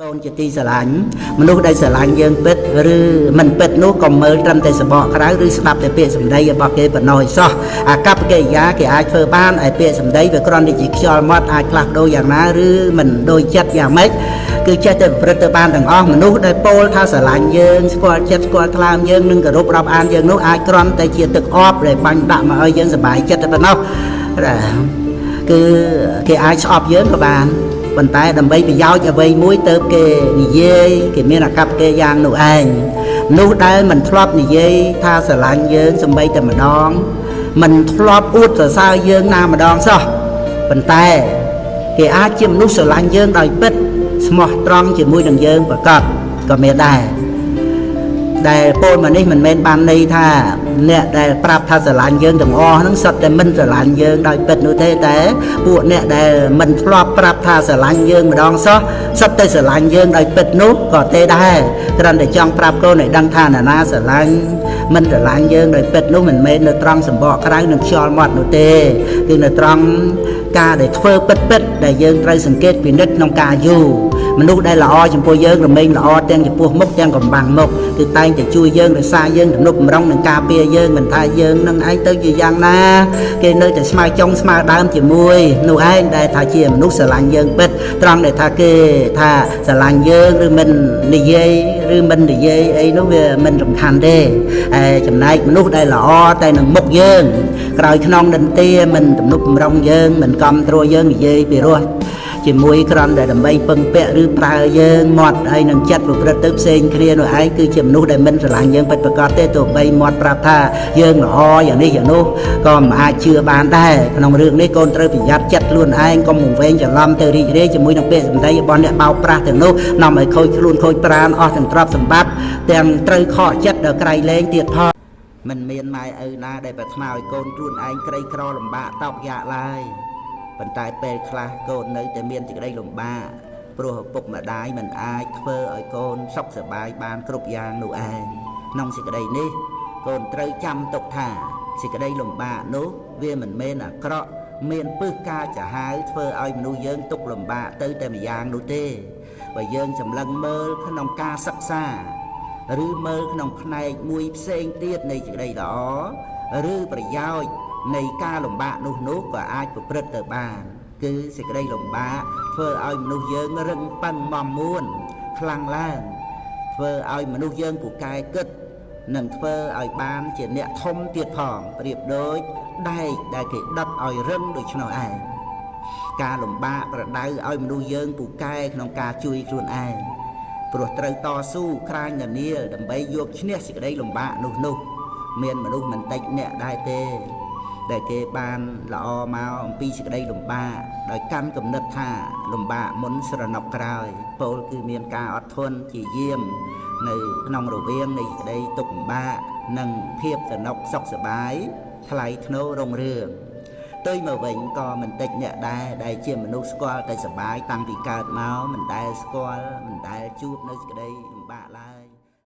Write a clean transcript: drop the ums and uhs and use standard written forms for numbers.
កូនជាទីស្រឡាញ់មនុស្សដែលស្រឡាញ់យើងពិតឬមិនពិតនោះក៏មើលត្រឹមតែសបកក្រៅឬស្ដាប់តែពាក្យសម្ដីរបស់គេប៉ុណ្ណោះឯសោះអាកប្បកិរិយាគេអាចធ្វើបានឯពាក្យសម្ដីវាគ្រាន់តែជាខ្យល់មាត់អាចផ្លាស់ប្ដូរយ៉ាងណាឬមិនដូចចិត្តយ៉ាងម៉េចគឺចេះតែប្រព្រឹត្តទៅបានទាំងអស់មនុស្សដែលពោលថាស្រឡាញ់យើងស្គាល់ចិត្តស្គាល់ថ្លើមយើងនិងគោរពរាប់អានយើងនោះអាចគ្រាន់តែជាទឹកអប់ដែលបាញ់ដាក់មកឲ្យយើងសប្បាយចិត្តតែប៉ុណ្ណោះគឺគេអាចស្អប់យើងក៏បានប៉ុន្តែដើម្បីប្រយោជន៍អ្វីមួយទៅគេនិយាយគេមានអាកប្បកិរិយានោះឯងនោះដែលមិនធ្លាប់និយាយថាស្រឡាញ់យើងសំបីតែម្ដងមិនធ្លាប់អួតសរសើរយើងណាម្ដងសោះប៉ុន្តែគេអាចជាមនុស្សស្រឡាញ់យើងដោយពិតស្មោះត្រង់ជាមួយនឹងយើងប្រកបក៏មានដែរដែលពោលមកនេះមិនមែនបានន័យថាអ្នកដែលប្រាប់ថាស្រឡាញ់យើងទាំងអស់ហ្នឹងសុទ្ធតែមិនស្រឡាញ់យើងដោយពិតនោះទេតែពួកអ្នកដែលមិនធ្លាប់ប្រាប់ថាស្រឡាញ់យើងម្ដងសោះសុទ្ធតែស្រឡាញ់យើងដោយពិតនោះក៏ទេដែរគ្រាន់តែចង់ប្រាប់កូនឲ្យដឹងថានរណាស្រឡាញ់មិនស្រឡាញ់យើងដោយពិតនោះមិនមែននៅត្រង់សម្បកក្រៅនឹងខ្យល់មាត់នោះទេគឺនៅត្រង់ការដែលធ្វើពិតពិតដែលយើងត្រូវសង្កេតពិនិត្យក្នុងការយូរមនុស្សដែលល្អចំពោះយើងរមែងល្អទាំងចំពោះមុខទាំងកំបាំងមុខគឺតែងតែជួយយើងរក្សាយើងទំនុកបំរុងនិងការពារយើងមិនថាយើងនឹងឯងទៅជាយ៉ាងណាគេនៅតែស្មើចុងស្មើដើមជាមួយនោះឯងដែលថាជាមនុស្សស្រឡាញ់យើងពិតត្រង់ដែលថាគេថាស្រឡាញ់យើងឬមិននិយាយឬមិននិយាយអីនោះវាមិនសំខាន់ទេឯចំណែកមនុស្សដែលល្អតែនឹងមុខយើងក្រោយខ្នងនិន្ទាមិនទំនុកបំរុងយើងមិនកំត្រួយើងនិយាយពីរោះជាមួយគ្រាន់តែដើម្បីពឹងពាក់ឬប្រើយើងមាត់ហើយនឹងចិត្តប្រព្រឹត្តទៅផ្សេងគ្នានោះឯងគឺជាមនុស្សដែលមិនស្រឡាញ់យើងពិតប្រាកដទេទោះបីមាត់ប្រាប់ថាយើងល្អយ៉ាងនេះយ៉ាងនោះក៏មិនអាចជឿបានដែរក្នុងរឿងនេះកូនត្រូវប្រយ័ត្នចិត្តខ្លួនឯងកុំវង្វេងច្រឡំទៅរីករាយជាមួយនឹងពាក្យសម្ដីរបស់អ្នកបោកប្រាស់ទាំងនោះនាំឲ្យខូចខ្លួនខូចប្រាណអស់ទាំងទ្រព្យសម្បត្តិទាំងត្រូវខកចិត្តដល់ក្រៃលែងទៀតផងមិនមានម៉ែឪណាដែលប្រាថ្នាឲ្យកូនខ្លួនឯងក្រីក្រលំបាកតោកយ៉ាកឡើយប៉ុន្តែពេលខ្លះកូននៅតែមានសេចក្តីលំបាកព្រោះឪពុកម្ដាយមិនអាចធ្វើឲ្យកូនសុខសប្បាយបានគ្រប់យ៉ាងនោះឯងក្នុងសេចក្តីនេះកូនត្រូវចាំទុកថាសេចក្តីលំបាកនោះវាមិនមែនអាក្រក់មានពឹសការចាហាវធ្វើឲ្យមនុស្សយើងទុក្ខលំបាកទៅតែម្យ៉ាងនោះទេបើយើងសម្លឹងមើលក្នុងការសិក្សាឬមើលក្នុងផ្នែកមួយផ្សេងទៀតនៃសេចក្តីល្អឬប្រយោជន៍នៃការលំបាកនោះក៏អាចប្រព្រឹត្តទៅបានគឺសេចក្តីលំបាកធ្វើឲ្យមនុស្សយើងរឹងប៉ឹងមាំមួនខ្លាំងឡើងធ្វើឲ្យមនុស្សយើងពូកែគិតនិងធ្វើឲ្យបានជាអ្នកធំទៀតផងប្រៀបដូចដែកដែលគេដុតឲ្យរឹងដូច្នោះឯងការលំបាកប្រដៅឲ្យមនុស្សយើងពូកែក្នុងការជួយខ្លួនឯងព្រោះត្រូវតស៊ូក្រាញននាលដើម្បីយកឈ្នះសេចក្តីលំបាកនោះមានមនុស្សមិនតិចអ្នកដែរទេដែលគេបានល្អមកអំពីសេចក្តីលំបាកដោយកាន់គំនិតថាលំបាកមុនស្រណុកក្រោយពោលគឺមានការអត់ធន់ជាយាមនៅក្នុងរវាងនៃសេចក្តីទុក្ខលំបាកនិងភាពស្រណុកសុខសប្បាយថ្លៃថ្នូររុងរឿងទុយមកវិញក៏មិនតិចអ្នកដែរដែលជាមនុស្សស្គាល់តែសប្បាយតាំងពីកើតមកមិនដែលស្គាល់មិនដែលជួបនៅសេចក្តីលំបាកឡើយ